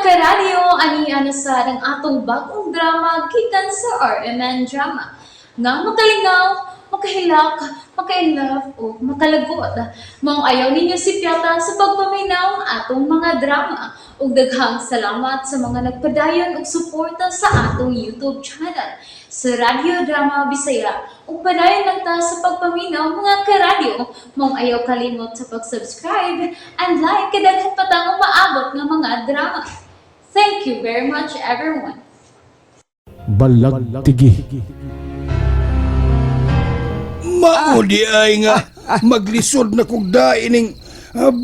Karadyo, ani na sa ang atong bagong drama gikan sa RMN Drama. Nga makalingaw, makahilak, maka-inlove o makalagot. Maong ayaw ninyo sipyata sa pagpaminaw ang atong mga drama. Ug daghang salamat sa mga nagpadayon og suporta sa atong YouTube channel sa Radyo Drama Bisaya. Ug padayon lang ta sa pagpaminaw, mga karadyo. Maong ayaw kalimot sa pag-subscribe and like kay daghan pa tang umaabot nga mga drama. Thank you very much, everyone. Balagtigi. Mao di ay nga maglisod na kog daining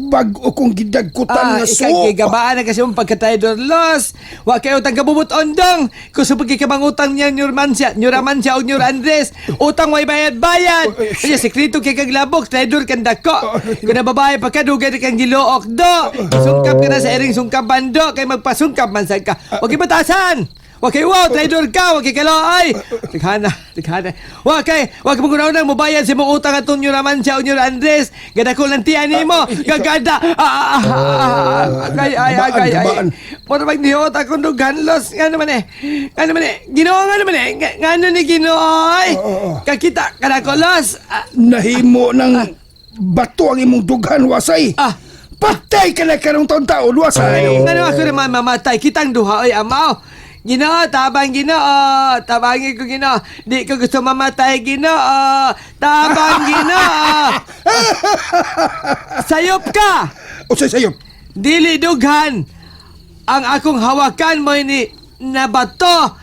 bag-o kong gidagkutan Ah, nga ikaw suo. gigabaan na kasi mong pagkatay los. Wa kayo utang kabubut ondong. Kung sa pagkikamang utang niya Nyur Mansya, Nyur Amansya o Nyur Andres. Utang way bayad-bayad. Kanya sekreto kay kaglabok, traidor kan dako. Kung na babae pa ka, dugay na kang gilook do. Sungkap ka na sa iring sungkap bando, kay magpasungkap man sad ka. Wa kay batasan. Wa kay wow, traidor ka, wa kay kaloay. Tighana, tighana. Wa kay magunaw nang mobayad sa imong utang atong Nyur Amansya o Nyur Andres. Gadako lang tiyan nimo. Gagada. Ah, ah, ah, ah, ah, ay, ay, ay, ay, ay. Gabaan. Mura pag niot akong dughan los. Nga naman eh. Nga naman eh. Ginoo nga naman eh. Nga ano ni Ginoo ay. Kakita ka na ko los. Ah, Nahimo ng bato ang imong dughan, wasay. Ah. Patay ka na karong taon-taon, wasay. Nga naman ako naman mamatay. Kitang duha oy amaw. Ginoo, tabang Ginoo. Tabangin ko Ginoo. Di ko gusto mamatay Ginoo. Tabang Ginoo. Sayop ka. Usay sayop. Dili dughan. Ang akong hawakan mo ni nabato.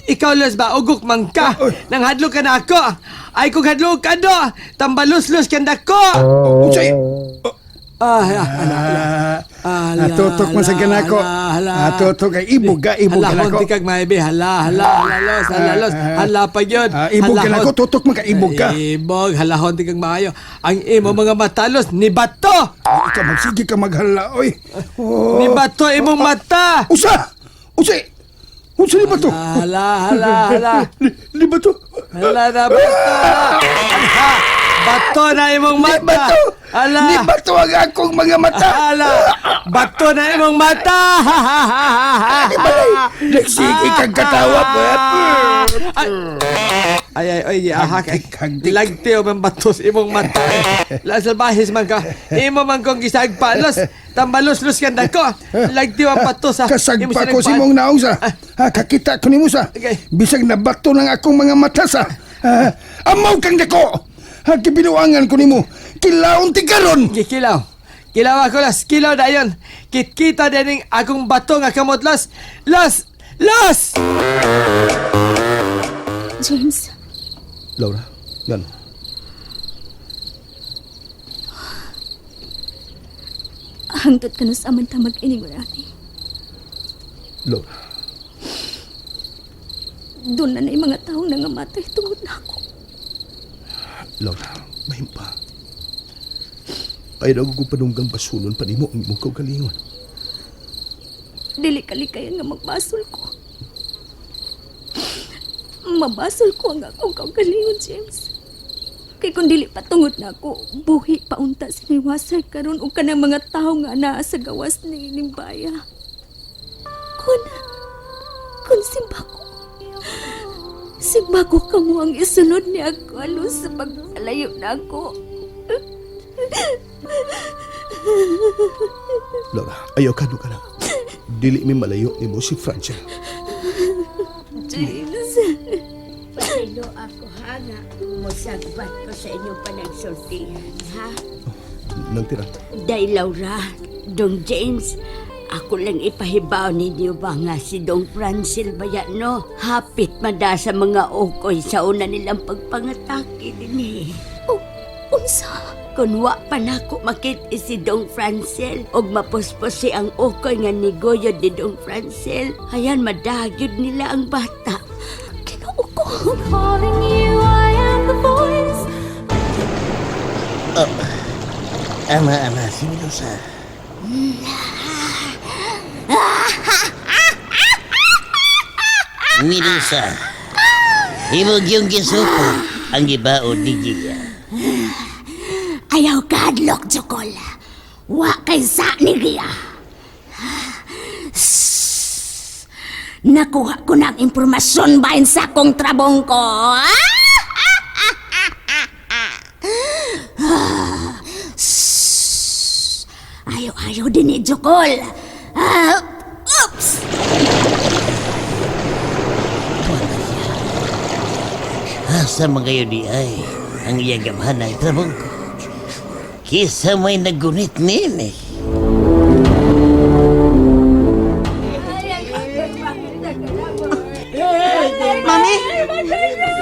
Ikaw los ba ugok man ka. Oy. Nang hadlok ka na ako. Ay kung hadlok ka do. Tambalus-lus ka na ko. Usay. Ah, ah, ala, Ah, ala, tutok man sa ganako. Hala, Ah, tutok kay ibog ka, ibog ka Hala, nako. hunti kag maibi. Hala, hala, hala, los, hala, los. Hala pa yun. Ah, ibog ka nako, tutok man ka ibog ka. Ibog, hala, hunti kag maayo. Ang imo mga matalos, ni bato. Ay, ikaw magsige ka maghala, oy. Oh. Ni bato imong mata. Usa! Usay! Usa ni bato? Hala, hala, hala. Ni bato? Hala na bato. Hala, bato na imong Ni mata. bato! Hala. Ni bato ang akong mga mata! Hala, bato na imong mata. Di balay! Nagsige kang katawa pa. Ay, ay, ay, ay, ahak. Hagdik, hagdik. Lagtiw man bato sa imong mata. Lasal bahis man ka. Imo man kong gisagpa. Los, tambalos-los kan dako. Lagtiw ang bato sa Kasagpa ko sinagpaan. si mong naong sa. Ha, kakita ko nimo sa. Okay. Bisag nabato ng akong mga mata sa. Ha, amaw kang dako. Ha, kibinuangan ko nimo. Kilaon ti karon. Gikilaw. Kilaw ako las. Kilaw dayon. Kitkita dining akong bato nga kamot los. Los! Los! James, Laura, yan. hangtod ka na sa aman ta mag-iningon ani. Laura. Doon na na'y mga taong nangamatay tungod na ako. Laura, mahimpa. Ay daw ko panunggang basulon pa nimo ang imong kaugalingon. Dili kalikayan nga magbasol ko. Mabasol ko ang akong kaugalingon, James. Kay kung dili pa tungod na ako, buhi pa unta sa niwasay karon og kanang mga tawo nga naa sa gawas ni Nimbaya. Kun simba ko kamo ang isulod ni ako alos sa pagpalayo na ako. Laura, ayaw ka ka lang. Dili mi malayo nimo si Francel. James. Pasaylo ako ha nga musagbat ko sa inyong panagsultihan ha. Nang tira. Day Laura, Dong James, ako lang ipahibaw ninyo ba nga si Dong Francel Bayano hapit mada sa mga okoy sa una nilang pagpangatake din eh. Oh, unsa? Kun wa pa nako makit si Dong Francel og mapuspos si ang okoy nga nigoyod ni Dong Francel, ayan madagyod nila ang bata. Ginoo ko. Calling you, I am the voice. Ama, ama, si Medusa. Medusa, imong yung gisuko ang gibaon ni Gia. Ayaw kadlok, Jokol. Wa kay sa ni Gia. Nakuha ko na ang impormasyon bahin sa akong trabong ko. Shh! Ayaw-ayaw din ni Jokol. Ah, oops! Asa man kayo di ay ang iyang gamhan ang trabong ko. Kisa may nagunit nini. Mami!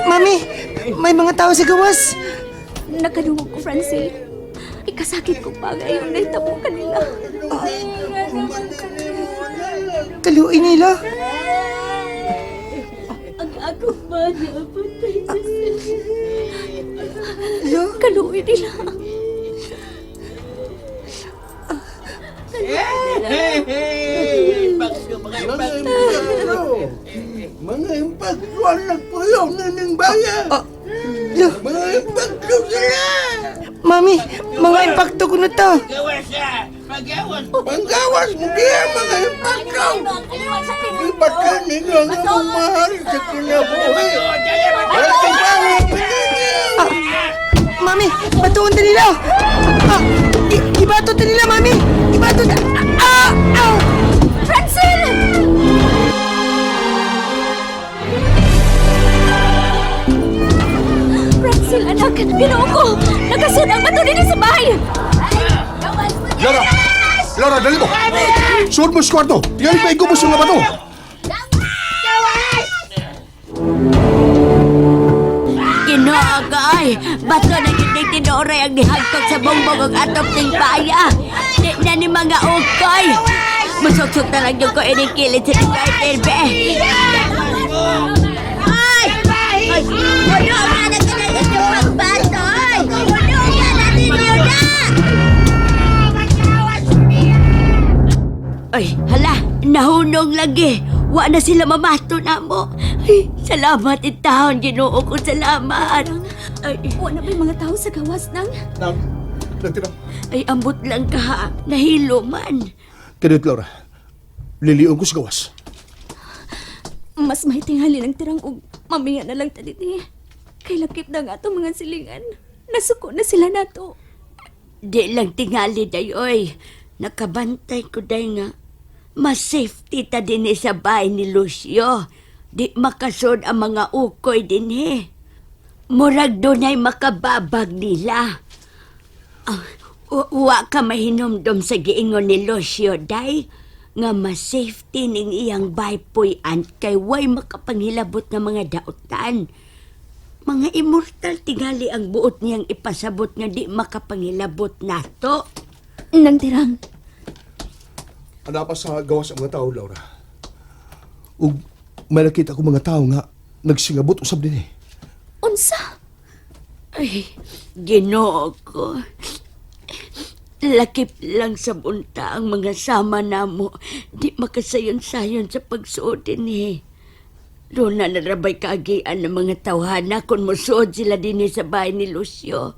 Mami! May mga tao sa gawas! Nakadungog ko, Francine. Ikasakit ko pa ngayong nahitabo kanila. Kaluin nila! Ang akong bana, patay na sila. Kaluoy nila. Mga impacto ang nagpuyo na ng bayan. Lo, Mga impacto sila! mami! Mga impacto ko na to! Panggawas mo diya mga impacto! Ipatkan ninyo ang among mahal sa kinabuhi. At Mami! Batuon ta nila! Ah, ibato ta nila, mami! Ibato ta! Ah! Ah! Francine! Francine, anak! Ginoo ko! Nakasun ang bato din sa bahay! Laura! Laura, dali mo! Suod mo sa kwarto! Tingnan pa igubos yung mga bato! Ginoo ko ay, bato na gid ning tinuoray ang nihagtok sa bongbong ug atop ning paya. Di na ni mga ukoy. Musuksok na lang yung ko ining kilid sa garden, be. Ay! Ay! Puno nga na ka na inyong pagbato, ay! Puno nga na ninyo na! Ay, hala, nahunong lagi. Wa na sila mamato na mo. Ay, salamat intahon, Ginoo ko, salamat. Ay, Wala ba'y mga tao sa gawas nang? Nang, nang tinang. ay ambot lang ka, ha. Nahilo man. Kanit, Laura. Liliong ko sa gawas. Mas mahitinghali ng tirang og mamaya na lang taliti. Kay lakip na nga itong mga silingan. Nasuko na sila nato. Di lang tingali dayoy. Nakabantay ko day nga. Mas safety ta din eh sa bahay ni Lucio. Di makasod ang mga ukoy din eh. Murag dunay makababag nila. Ah, wa ka mahinumdom sa giingon ni Lucio, day. Nga mas safety ning iyang baypuy-an kay way makapanghilabot ng mga dautan. Mga immortal tingali ang buot niyang ipasabot nga di makapangilabot nato. Nang tirang, Ana pa sa gawas ang mga tao, Laura. Ug may nakita ko mga tao nga nagsingabot usab din eh. unsa? Ay, Ginoo ko. Lakip lang sa bunta ang mga sama namo. Di makasayon-sayon sa pagsuot din eh. Doon na narabay kaagian ng mga tawhana kung musuod sila din sa bahay ni Lucio.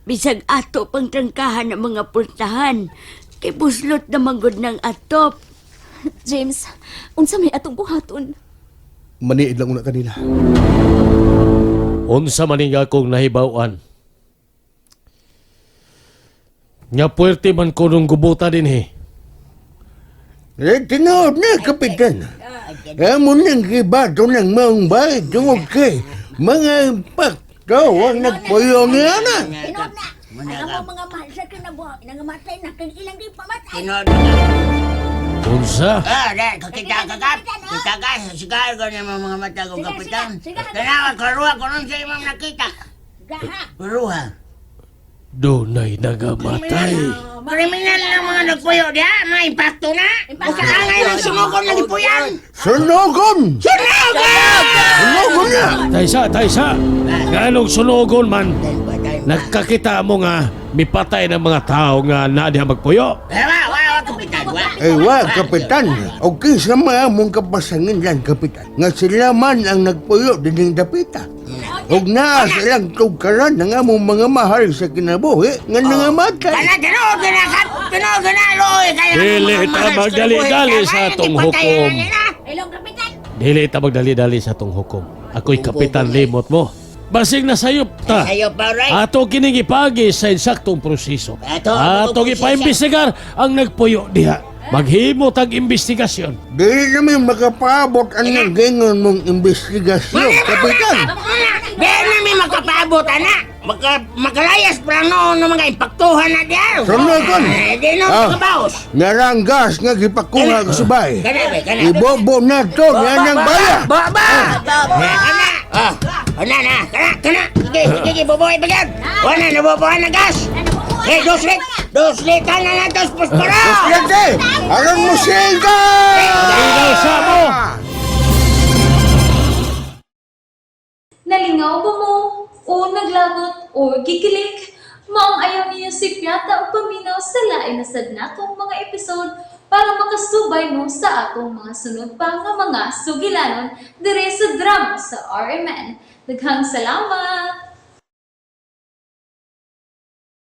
Bisag ato pang trangkahan ang mga pultahan. Kay buslot na manggod ng atop. James, unsa may atong buhaton? Maniid lang una kanila. Unsa man ning akong nahibaw-an. Nga puwerte man ko nung gubuta din eh. Eh, tinuod na, Kapitan. Amo nang gibato ng maong bahay tungod kay mga impacto ang nagpuyo niya na. Unsa? Ah, dahil kakita ka kap. Kita ka, sigaw ko na mga mata ko, kapitan. Tanawa, karuha ko nun sa imong nakita. Karuha. Dunay nagamatay. Kriminal ng mga nagpuyo diha, mga impacto na. Basta angay ng sunugon lagi puyan. Sunogon! Sunugon! Sunogon na! Taysa, taysa. Nganong sunugon man. Nagkakita mo nga mipatay ng mga tao nga na diha magpuyo. Eh, wa, wa, wa, kapitan, wa. Eh, wa, Kapitan. Okay sa mga mong kapasangin lang, Kapitan. Nga sila man ang nagpuyo dining dapita. Ug naa silang tugkaran ng among mga mahal sa kinabuhi nga nangamatay. Kana, tinuod na kap. Tinuod na loy kaya Dili ta magdali-dali sa atong hukom. Dili ta magdali-dali sa atong hukom. Ako'y kapitan limot mo. Basig na sayop ta. Sayo pa right. Ato kining ipagi sa insaktong proseso. Ato, Ato proseso. ipaimbestigar ang nagpuyo diha. Maghimo tag investigasyon. Dili namin makapaabot ang nagingon mong investigasyon, Kapitan. Di na mi makapaabot ana. Makalayas pa lang noon ng mga impaktuhan na diyan. Sunogon. Eh, di no Ah. makabaos. Naranggas nga gipakuha ko subay. Kana ba, kana. Ibobo na to, yan ang baya. Ba ba. Kana. Ah, ana na, kana, kana. Sige, sige, sige, boboy bagyan. Wala na boboy na gas. Eh, 2 lit. 2 lit na na dos posporo. Presidente, aron mo siga! Ikaw sa mo! Nalingaw ba mo? O naglagot o gikilig? Maong ayaw niyo si Piata o paminaw sa lain na sad natong mga episode para makasubay mo sa atong mga sunod pa nga mga sugilanon dire sa drama sa RMN. Daghang salamat!